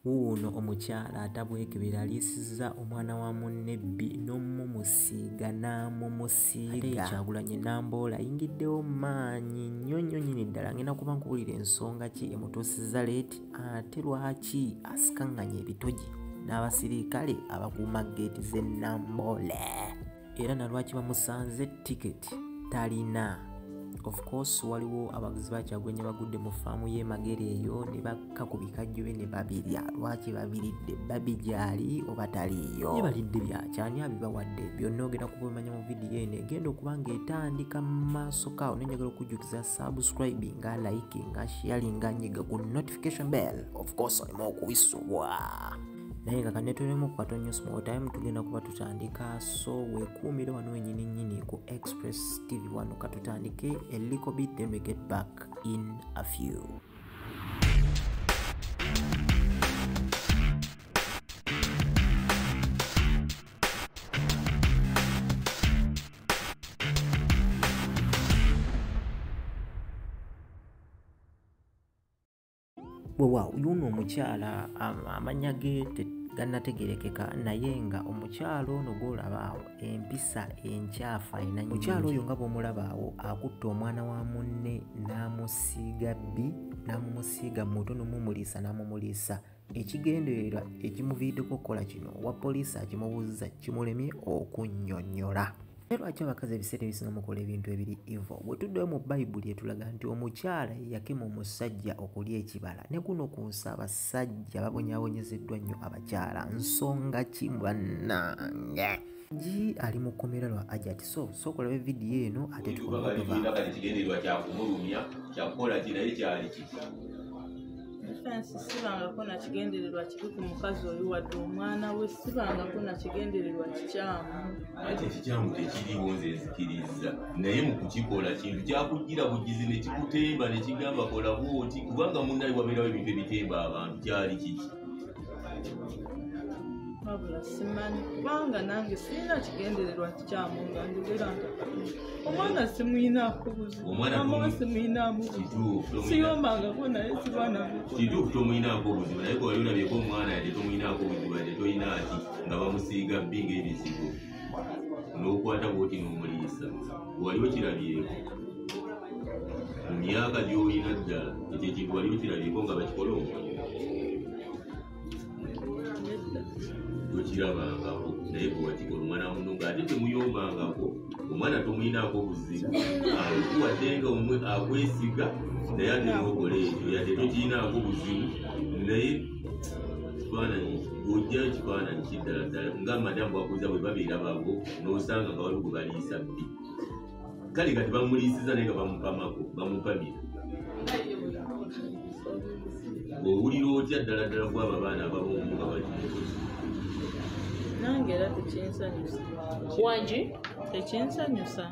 Wuuno omukyala atabwekebera aliisizza omwana wa munne bbi n'omumusiiga n'amumusiiga. Kyagulanyi Namboole ayingiddewo maanyi nnyo nnyo nnyini ddala. Ngenda kuba nkubuulira ensonga ki emutuusizza leeti ate lwaki asikaŋŋanya ebitogi n'abasirikale abakuuma geeti z'e Namboole, era na lwaki bamusanze tiketi talina. Of course waliwo abaguzi ba Kyagulanyi bagudde mu faamu y'e Magere eyo ne bakka ku bikajjo bye ne babirya. Lwaki babiridde? Babi gy'ali oba taliiyo? Ye balidde byaki? Ani abibawadde? Byonna ogenda kubimanya mu vidiyo eno egenda okuba ng'etandika mu maaso kaawo. Naye njagala okujjukiza subscribinga, likinga, sharinga, nyiga ku notification bell. Of course olimu okuwisubwa. Naye nga kanetolemu ku katono small time tugenda kuba tutandika, so weekuumire wano wennyini nnyini ku Express TV wano. Katutandike a little bit, then we get back in a few. Weewaawo yuno omukyala amannya ge gannategeerekeka, naye nga omukyala ono gw'olaba awo empisa enkyafu alina. Omukyala oyo nga bw'omulaba awo akutte omwana wa munne n'amusiiga bbi, n'amumusiiga mu mutwe n'omumuliisa n'amumuliisa. Ekigendererwa ekimuviiriddeko okukola kino owa poliisi akimubuuzizza kimulemye okunnyonnyola. Lwaki abakazi ebiseera ebisinga mukola ebintu ebiri evil? Bwe tuddayo mu Bayibuli etulaga nti omukyala yakema omusajja okulya ekibala, ne kuno ku nsi abasajja babonyaabonyezeddwa nnyo abakyala. Nsonga ki bannange? Gi ali mu kkomera lwa Hajati. So sooka olabe vidiyo eno ate tukomewo tuva. Kati kigendererwa kya kumulumya, kya kukola ki, naye kyali kiki? Defense sibangako na kigendererwa kibi ku mukazi oyo wadde omwana we, sibangako na kigendererwa kikyamu. Ate ekikyamu tekiriwo, nze nzikiriza, naye mu kukikola kintu kyakujjira bugizi ne kikutemba ne kigamba kola bw'oti, kubanga munnaye wabeerawo ebintu ebitemba abantu. Kyali kiki? Wabula simanyi, kubanga nange sirina kigendererwa kikyamu nga njogera nti omwana simuyinaako buzibu, mama we simuyinaamu buzibu, siyombangako naye sibanako. Kituufu tomuyinaako obuzibu, naye bwe wali olabyeko omwana yadde tomuyinaako obuzibu, yadde toyina ki nga bamusiiga bbi ng'ebizigo n'okwata bw'oti n'omuliisa, wali okirabyeko mu myaka gy'olina ddala ekyo ekintu wali okirabyeko nga bakikola omwana? Tokirabangako, naye bwe wakikola omwana wa munno ng'ate temuyombangako, omwana tomuyinaako obuzibu, akuwadde nga akwesiga, naye ate n'okola ekyo yadde tokiyinaako buzibu. Naye kifaananyi bw'ojjayo kifaananyi kiddala ddala nga madamu bwakuza bwe babeera babo n'osanga nga waliwo gwe baliisa bbi, kale kati bamuliisiza naye nga bamupamako, bamupamira. Owulira otya ddala ddala kwabo abaana abamu nga bakimukozi? Nange era tekinsanyusa. Wangi? Tekinsanyusa.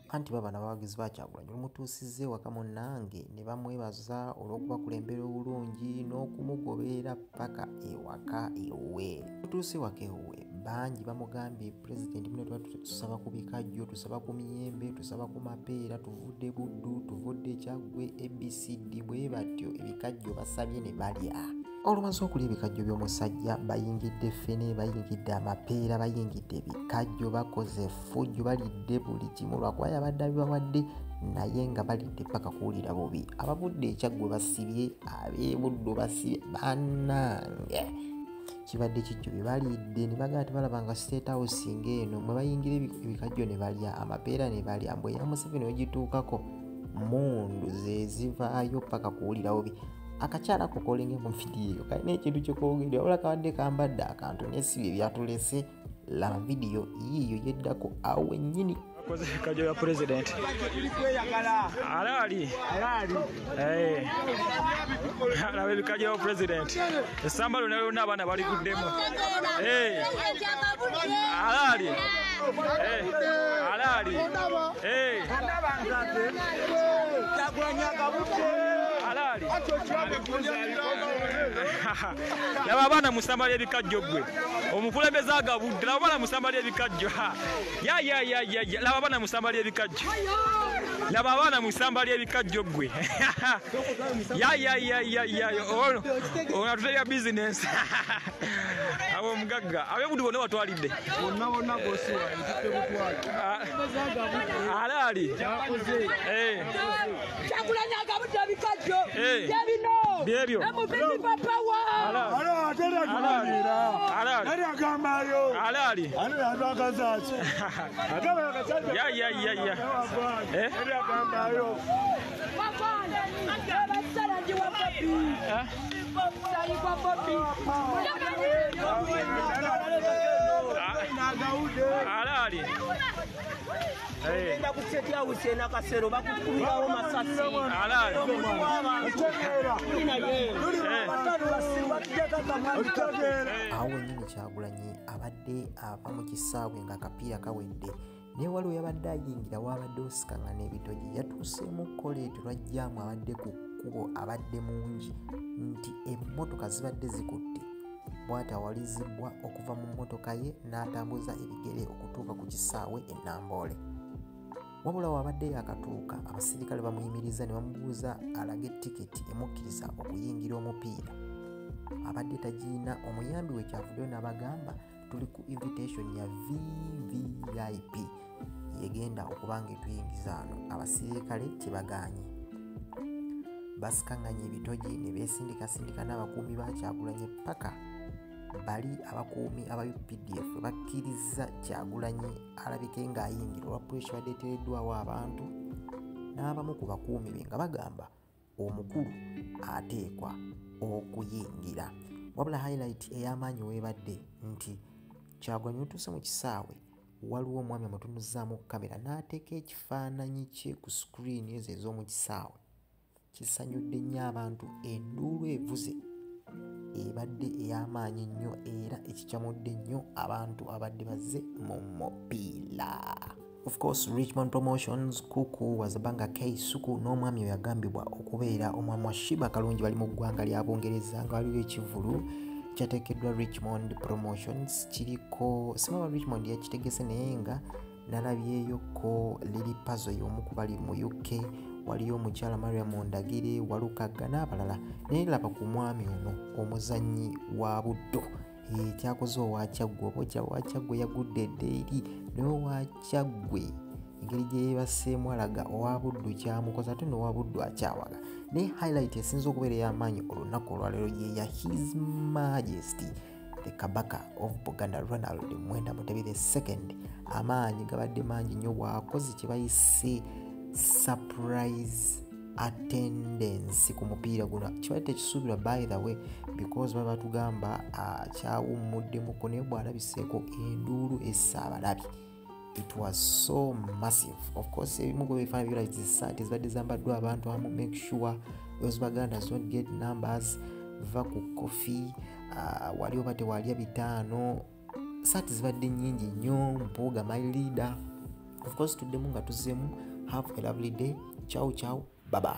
Anti baba n'abawagizi ba Kyagulanyi bamutuusizza ewaka munnange ne bamwebaza olw'okubakulembera obulungi n'okumugoberera paka ewaka ewuwe. Tutuuse ewaka ewuwe, bangi bamugambye pulezidenti muno tuba tusaba ku bikajjo, tusaba ku miyembe, tusaba ku mapeera, tuvudde Buddu, tuvudde Kyaggwe, ABCD, bwe batyo ebikajjo basabye ne balya. Olumaze okulya ebikajjo by'omusajja bayingidde ffene, bayingidde amapeera, bayingidde ebikajjo, bakoze effujjo, balidde buli kimu lwakuba yabadde abibawadde, naye nga balidde paka kuwulira bubi. Abavudde e Kyaggwe basibye, ab'e Buddu basibye, bannange kibadde kijjo bye balidde ne bagamba tebalabanga State House ng'eno mwe bayingira ebikajjo ne balya amapeera ne balya. Mbwe ya Museveni wegituukako mmundu ze zivaayo paka kuwulira bubi. Akakyala ako kolenge mu vidiyo kalina ekintu kyekoogedde, wabula kabadde kambadde akantu naye si bye byatulese. Laba vidiyo yiiyo yeddako awo wennyini. Kajo ya president alali alaba ebikajjo bya president essamba lyonna lyonna abaana baliguddemu. Alali alali alali. Laba abaana mu ssamba ly'ebikajjo ggwe omukulembeze agabudde. Laba abaana mu ssamba ly'ebikajjo. Ya ya ya ya, laba abaana mu ssamba ly'ebikajjo. Laba abaana mu ssamba ly'ebikajjo ggwe. Ya ya ya ya ya ono ono atutera business. Abo omugagga ab'ebuddu bonna batwalidde. Bonna bonna bosi wange butwali. Alaali. Kyagulanyi agabudde ebikajjo. Byebino. Byebyo. MPP power. Ala atera tumalira. Alaali agambayo. Alaali. Ani atwakaza ki? Agamba akasajja. Ya ya ya ya. Eri agambayo. Alaali. Ogenda ku State House e Nakasero bakukubirawo masasi. Alaali. Awo wennyini Kyagulanyi abadde ava mu kisaawe ng'akapiira kawedde, naye waliwo yabadde ayingira wabadde osikaŋŋana ebitogi. Yatuuseemu koleeti lwajjaamu abadde ku kkubo abadde mungi nti emmotoka zibadde zikutte, bw'ati awalizibbwa okuva mu mmotoka ye n'atambuza ebigere okutuuka ku kisaawe e Namboole. Wabula wabadde yakatuuka abasirikale bamuyimiriza ne bamubuuza alage tiketi emukkiriza okuyingira omupiira. Abadde tagiina, omuyambi we kyavuddeyo n'abagamba tuli ku invitation ya VVIP yegenda okuba nga etuyingiza ano. Abasirikale tebagaanye, basikaŋŋanye ebitogi ne beesindikasindika n'abakuumi ba Kyagulanyi paka bali abakuumi aba UPDF bakkiriza Kyagulanyi alabike ng'ayingira olwa puresha badde eteereddwawo abantu n'abamu ku bakuumi be nga bagamba omukulu ateekwa okuyingira. Wabula highlight ey'amaanyi weebadde nti Kyagulanyi otuuse mu kisaawe waliwo omwami amutunuzzaamu kamera n'ateeka ekifaananyi kye ku screen ezo ez'omu kisaawe. Kisanyudde nnyo abantu, enduulu evuze ebadde ey'amaanyi nnyo era ekikyamudde nnyo abantu abadde bazze mu mupiira. Of course, Richmond Promotions, Kuku Wazabanga K Suku n'omwami oyo yagambibwa okubeera omwami wa Shiba Kalungi bali mu ggwanga lya Bungereza nga waliwo ekivvulu kyateekeddwa Richmond Promotions kiriko simaba Richmond yakitegese naye nga nalabyeyoko Lily Pazo y'omu ku bali mu UK, waliyo omukyala Mariam Ndagire, Walukagga n'abalala. Naye laba ku mwami ono omuzannyi wa Buddo kyakoze owa Kyaggwe, oba owa Kyaggwe yagudde edda eri, naye owa Kyaggwe engeri gye yeebaseemu alaga owa Buddu kyamukoze ate n'owa Buddu akyawaga. Naye highlight esinza okubeera ey'amaanyi olunaku olwaleero ye ya His Majesty the Kabaka of Buganda Ronald Mwenda Mutebi the second. Amaanyi gabadde mangi nnyo bw'akoze kye bayise surprise attendance ku mupiira guno. Kibadde tekisuubirwa by the way because baba batugamba kyawummuddemuko, naye bw'alabiseeko enduulu essa abalabi. It was so massive. Of course, ebimu ku bifaananyi birabisa essaati zibadde zambaddwa abantu abamu. Make sure those Bagandas don't get numbers. Va ku kofi wali oba tewalya 5. Saati zibadde nnyingi nnyo. Mpuuga my leader. Of course, tuddemu nga tuzzeemu. Have a lovely day. Ciao ciao. Bye bye.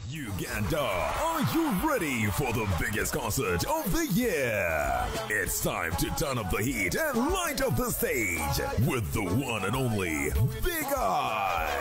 Uganda, are you ready for the biggest concert of the year? It's time to turn up the heat and light up the stage with the one and only Big Eye.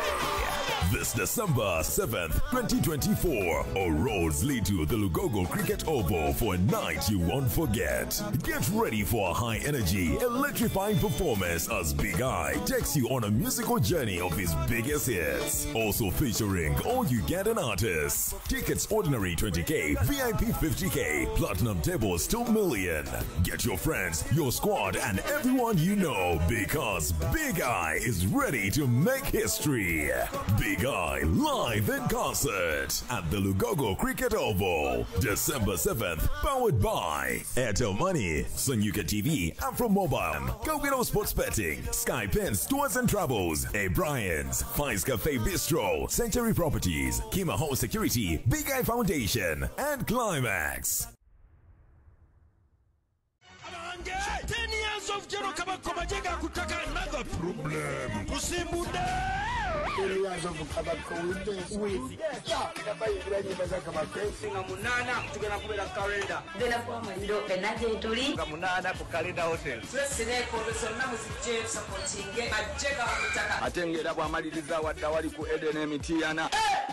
This December 7th, 2024, all roads lead to the Lugogo Cricket Oval for a night you won't forget. Get ready for a high-energy, electrifying performance as Big Eye takes you on a musical journey of his biggest hits. Also featuring all Ugandan artists. Tickets ordinary 20K, VIP 50K, platinum tables 2 million. Get your friends, your squad, and everyone you know because Big Eye is ready to make history. Big Eye live in concert at the Lugogo Cricket Oval, December 7th, powered by Airtel Money, Sunyuka TV, Afro Mobile, Go Sports Betting, Sky Pins, Tours and Travels, A Bryant's, Fines Cafe Bistro, Century Properties, Kima Home Security, Big Eye Foundation, and Climax. 10 years of General Kabako Majega kutaka another problem. Kusimbude. 10 years of Kabako with Nga 8 tugenda kubeera kalenda. Tugenda kuba mwendo fenna gye tuli. Nga 8 ku Kalenda Hotel. Tuleseneekondo zonna muzijje supportinge ajje Kabakutaka. Ate ng'era bw'amaliriza wadda wali ku Eden Emitiyana.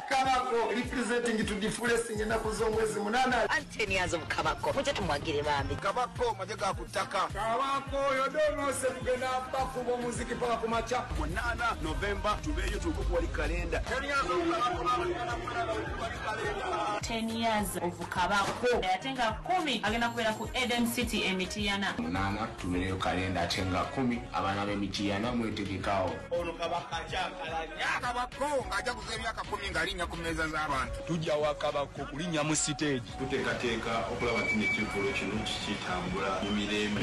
Kabako representing to the fullest ennaku z'omwezi 8. And 10 years of Kabako. Mujje tumwagire bambi. Kabako majje ga ku ttaka. Kabako yodonose tugenda bakuba omuziki paka ku makya. 8 November tubeeyo tuko wali kalenda. 10 years of Kabako. 10 years of Kabako. Ate nga 10 agenda kubeera ku Eden City Emitiyana. 8 tubeereyo kalenda ate nga 10 abaana b'Emitiyana mwetegekawo. Ono Kabaka akyakalanya. Kabako ng'ajaguza emyaka 10 ng'alinnya ku mmeeza z'abantu. Tujja wa Kabako kulinnya mu siteegi. Tuteekateeka okulaba nti n'ekivvulu kino kikitambula mu mirembe.